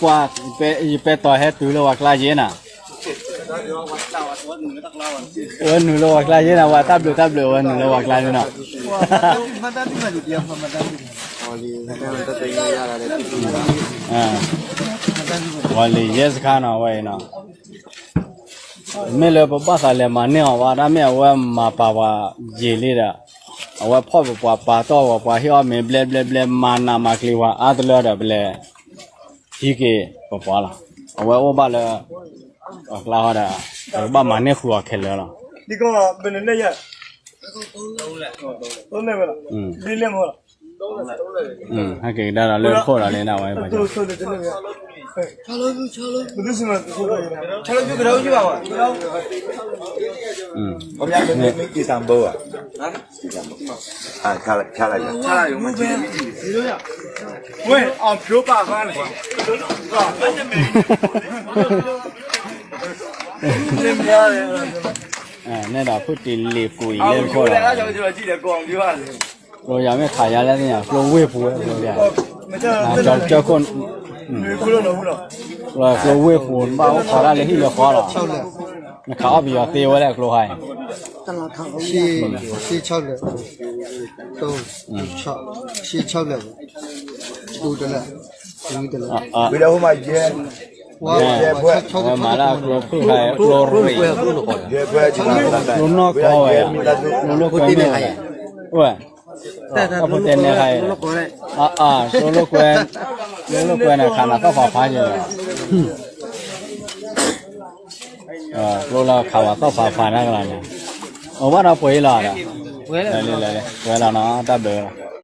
ပှၤ ယပဲတီၤဟဲတုၤလၢပှၤကျါယ့ၣ်နၤ, အဝဲနုာ်လၢပှၤကျါယ့ၣ်နၤ, ပှၤတၢ်ဘျုးတၢ်ဘျုး အဝဲနုာ်လၢပှၤကျါယ့ၣ်နၤ, ပှၤလံၤယဲစခါနီၤ အဝဲအံၤနီၤ, မ့ၢ်လၢပဘၣ်သးလဲၤမၤန့ၢ်အီၤဘၣ်, တၢ်မ့ၢ်အဝဲမၤပာ်ပှၤယံာ်လံဒီး, အဝဲဖီၣ်ပပှၤ ပာ်တီၢ်ပပှၤ ဟ့ၣ်အီၣ်မ့ၤဘျဲဘျဲဘျဲ မၤနးမၤကျံၤပှၤအါတလၢဒီး ပလဲၤဟံးက့ၤပပှၤလီၤ. အဝဲအိၣ်ဘၣ်လၢပှၤကျါဃီဒီး ပကဘၣ်မၤန့ၢ်ဃုာ်အီၤခဲလၢာ်လီၤ. ဟဲက့ၤကဒါဒီးလၢခိၣ်ဒီးလၢနဝဲပှၤ န့ၣ်ဒီးဖုတံၢ်လံာ်ကူၣ်အံၤလၢ ကျိယၤမ့ၢ်ခးယၤလၢသ့ၣ်ညါ ကျိဝ့ၢ်ပူၤဝဲကျိယၤ, ကျိဝ့ၢ်ပူၤ ဘၣ်အိၣ်ခိးတၢ်လၢဟံၣ်လၢဃီလီၤ, နခးအီၣ်ပယီၤသ့ဝဲလဲၣ်ကျိခါအံၤ, ဆံဆၢလၢာ်, ဆံဆၢလၢာ်, တလၢာ်, တလၢာ်, မၤလၢကျိဖုၣ်ခါအံၤ ကျိရ့ၣ်, ကျိနီၢ်ကီဝဲ, ကျိလိာ်ကွဲမ့ၢ်ဝဲ, ဝဲ တၢ်ဖိတဲနဲခါအံၤ, အါ ကျိလိာ်ကွဲ, ကျိလိာ်ကွဲန့ၣ် ခးနၤသီၣ်ဖးဖးယဲၢ်လီၤ, ကျိလၢခးဝဲသီၣ်ဖးဖးန့ၣ်ကလီၤန့ၣ်, အဘၣ်ဒီးပှဲၤအံၤလီၤဒီး, ဝဲလီၤနီၤ တၢ်ဘျုးလီၤ.